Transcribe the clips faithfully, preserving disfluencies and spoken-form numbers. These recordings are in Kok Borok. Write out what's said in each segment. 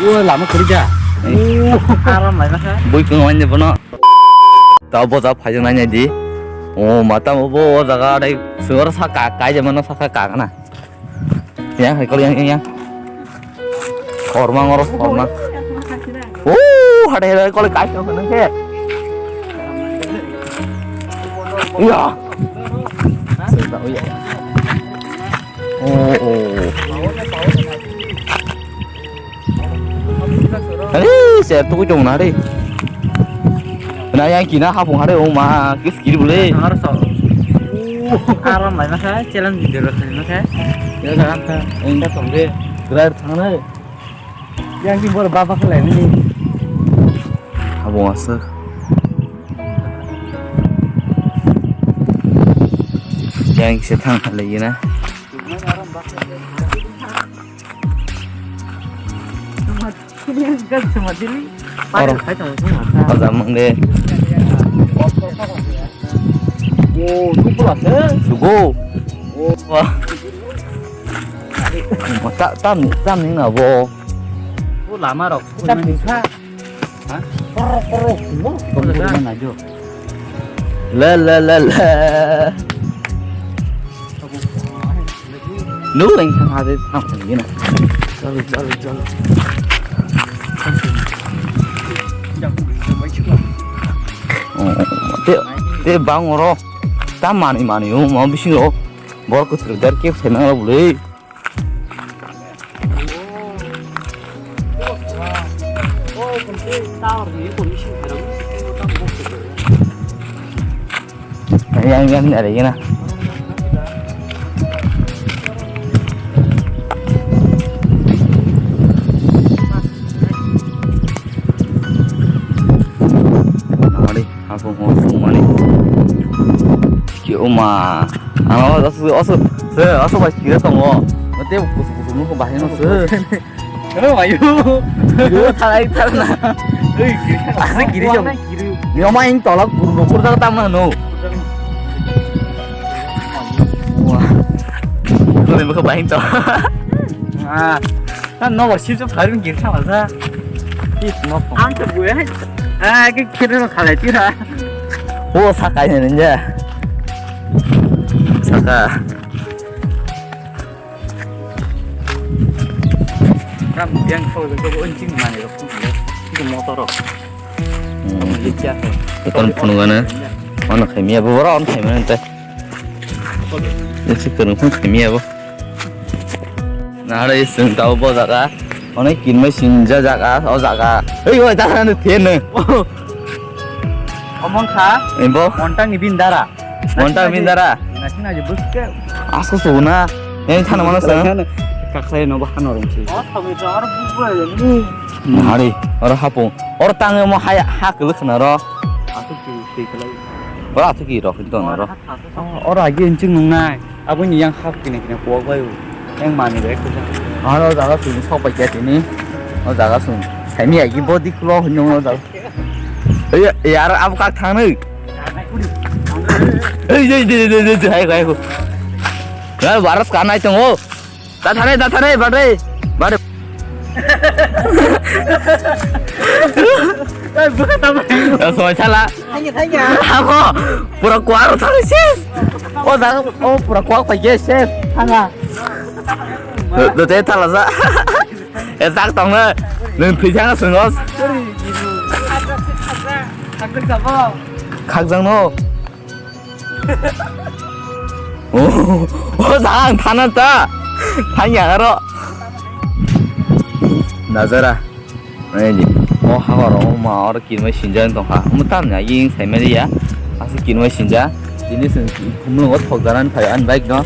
O lama kwrwi da. Aram lai masa. Bui kwng wani bono. Ta boja phaijaknai nai di. O mata bo o jaga dai sugor saka kai je mano saka ka kana. Yang hai kol yang yang. Horma ngoro horma. O hade hade kol kai to kana ke. Ya. Sudah ya. Oh, oh. Are, ser tu jong na re. Na yang kina hapung hare o ma kis kiri bole. Aram lai masa challenge video rok khai masa. Ya jaga ta. Engda tong de. Driver thang na. Yang di bor baba khalai ni. Hapung asa. Yang se thang khalai na. Oro. Aja mang de. O, tu pula se. Sugo. O, wah. Ta, tam, tam ni na bo. O lama rok. Tam ni kha. Ha? Koro, koro. Koro, koro, koro. La, la, la, la. Nuk leng thang hade thang thang gina. Chalo, chalo, chalo. Oh, te, te bang oro. Ta mani mani o ma bisingo. Bor kuthur dar ke thena bule. Yang yang dari gina. Nari. Hapung hapung mani. Ki oma. Ano oso oso se oso bai kira tongo. Mate kusu kusu muko bahino se. Oh ayo. Yo thalai thalna. Ei kira. Asa kiri jong. Yo ma ing tolak kurno kurda tamna no. Wah. Kau memang kebayang tau. Ah. Kan nomor sip sip hari ni kiri sama sa. Ih, no. Ang tu gue. Ah, ke kiri lo khalai tira. Oh, sakai ni ninja. Saka. Ram yang kau tu kau encing mana lo. Itu motor lo. Hmm. Kamu lihat ya. Tekan phunugana. Ono khaimia bo ora on khaimia ente. Ese kwrwng phung khaimia bo. Nare iswng tao bo jaga. Onek kinmai sinja jaga o jaga. Ei oi ta hanu thene. Omong kha. Embo. Montang ni bindara. Montang bindara. Nasina je buske. Asko sona. Ei thana mana sa. Kakhlai no bahano rong si. Oh, sabi to ar bubu ya ni. Nare ora hapung. Ora tange mo haya hakluk na ro. Aku ki ki kelai. Ora athuki rok hinto noro. Oro agi inching nungnai. Aboni yang hak kini kini kuwak bai. Yang mani bai kuja. Oro jaga sini sok bai kya tini. O jaga sini. Saimi agi body kulo hinyo o jaga. Ei ei aro abo kak thang nai. Ei ei ei ei ei hai hai. Nai baras kanai tongo. Dathare, dathare, bade, bade. Soi thala. Thangya, thangya. Ako, pura kuaro thang ses. O da, o pura kuak pai ge ses. Thanga. Do te thala sa. E tak tong na. Nung thwi thang sungos. Khakjang no. Oh, oh, jang thana ta. Thang ya ro. Nazara. Ai di. Oh, ha ro ma or kin mai sinjang tong ha. Mu tam ya ying sai mai ya. Asi kin mai sinja. Ini sen kumlo thok daran phai an bike no.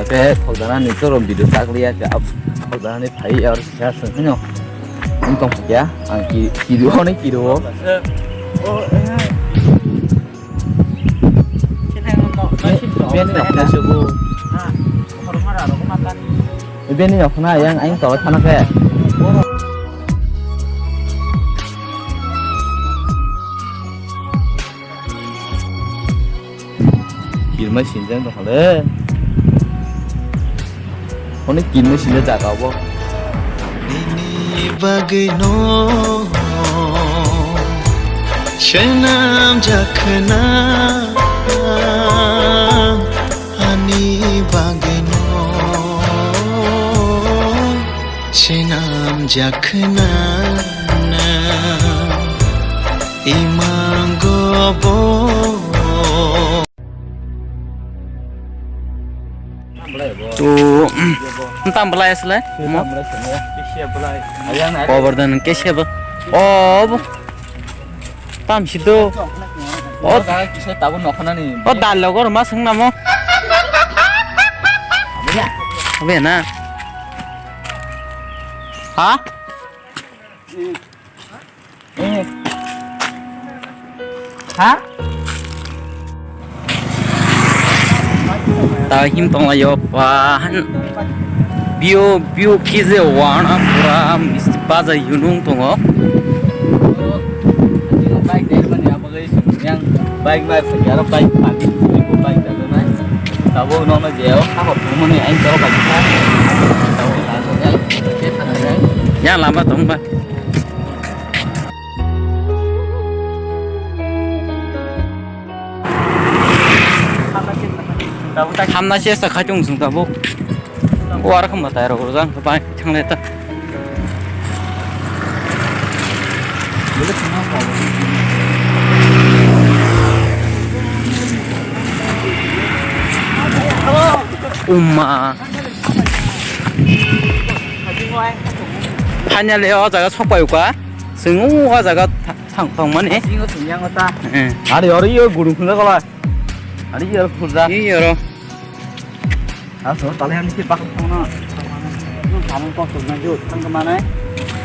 Ke thok daran ni to rom video tak liya ke ab thok daran ni phai or sa sen no. Ang tong ya. Ang ki ki ro ne ki ro. Bini nok na subu. Bini nok na yang aing tolai thana khe. Kirmai sinjang tong le. Hone kinwi sini jaga bo. Nini Bagwino swnamjakna, ani bagwino swnamjakna, imango bo. To, tam belai asle? Mo? Kobordan ke seba. Oh, bo. Tam sido. Oh, kisa tabu nokhanani. Oh, dal logor ma sung namo. Abe na. Ha? Ha? Ta him tong yo pa han. Bio, bio kize wana pura misti baja yunung tongo. Bike dai mani abo gai yang bike mai pagi aro bike pagi bike dai nai. Tabo no na jeo ha ho mani ain toro bike. Yang lama tong ba. Hamna chesta khai tong chwng tabuk. O ar kham tai rok jang bai thang le ta. Umma. Finally o jaga sok pai ka. Chwng o jaga tha-, thang, thang mani. Singo thung yang ta. Eh. Ari ori yo gurung khunda kala. Ari yo khunda. Ni yoro. Aso tale ani ki bak thang na. Nung kamu kok thang na jo thang ke mana?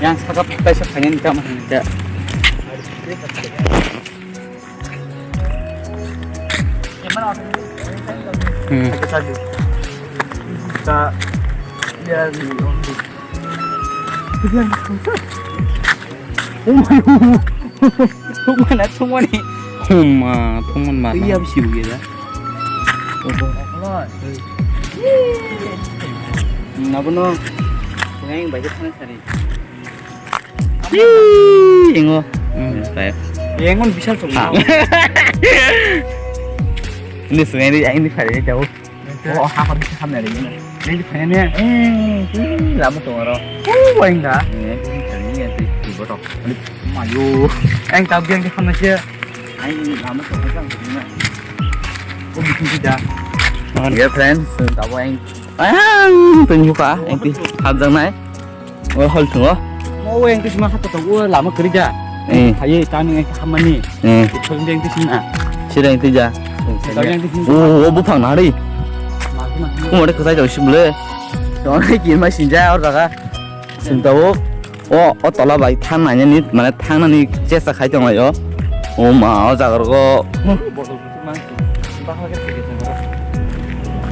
Yang sakap kai sak kanya ni kam ni ta. Hmm. Thungmani, thungmani. Huma, thungman ma. Iya bisi ugi da. Nabo no. Yang baca sana sari. Ih, ingo. Hmm, baik. Yang mana bisa tuh? Ah. Ini sungai ini, ini kali ya jauh. Oh, hakor bisa hamna ini. Ini kayaknya, eh, lama tuh orang. Oh, enggak. Ini kayaknya tuh botok. Mayo. Yang tahu yang di sana sih. Ini lama tuh orang. Oh, bikin tidak. Ya, friends, tahu yang. Ah, tunjuk ah, yang di. Hajang naik. O hol thungo. Mo weng tisma khato to o lama kwrwi da. Eh. Haye tani ek hamani. Eh. Thung deng tisna. Sireng tija. Tang yang tisna. O, o buphang na ri. Ma ma. Ko mare khosai to simle. To ne ki ma sinja or daga. Sim to o. O, o tola bai thang na ni mane thang na ni chesta khai tong lai o. O ma o jaga ro. Botol kusu ma. Bahar ke tege tong ro.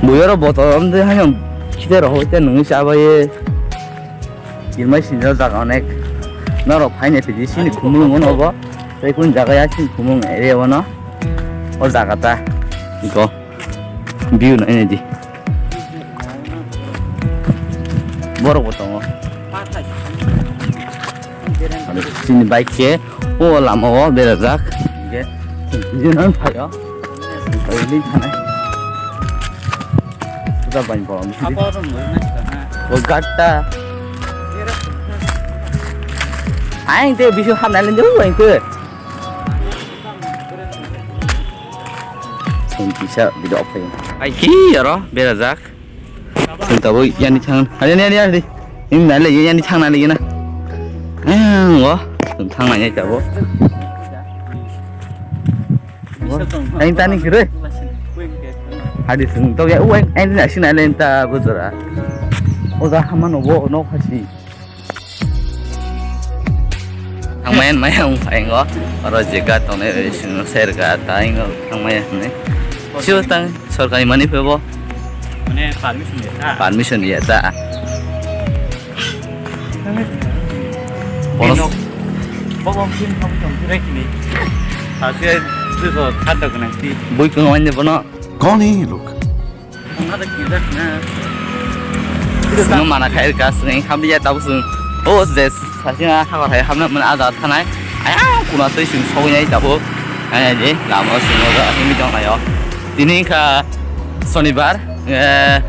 Buyaro botol am de hanyang. Kide ro hoite nungi chabaye. Kirmai sinjak jaga onek. Norok phainai phidi sini khumulung ono bo. Tei kun jaga ya sini khumulung area ono. O jaga ta. Iko. View nai nai di. Borok bo tongo. Aro sini bike khe o lama o berajak. Hingke sini nang phaio. Oi ni thanai. Puja bani bolong. Apa orang boleh nak sana? O gatta. Aing te bisu hamna lende u aing te. Sing kisa video off. Ai ki aro berajak. Sing tabo yani thang. Ani ani ani ani. Ini nai le yani thang nai le na. Eh, ngo. Sing thang nai tabo. Aing tani kire. Hadi sung to ya, uang aing na sina le ta bujora. O da hama no bo no khasi. Ang mayan maya ang paingo. Oro jega tone sung serga ta ingo ang maya ne. Siu tang sorkari mani pebo. Mane permission ya ta. Permission ya ta. Bono. Bobo film kamu tong kira kini. Hasil itu so kata kena si. Bui kung wanya bono. कौन है ये लोग? Ang ada kira na. Sung mana khair ka sung hamdi ya tabu sung. Oh, this. Sasina hakor hai hamna mani ajat khanai. Ayang kuna twi sing sogwi nai tabuk. Ai di lama sing no ga himi tong nayo. Tini kha sonibar, eh,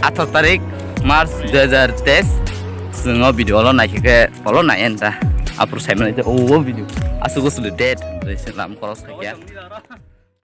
athar tarik March dui hajar teis. Singo video lo nai khe olo nai enta. Apur sai mani o video. Asuk usuli date. Lam koros kha.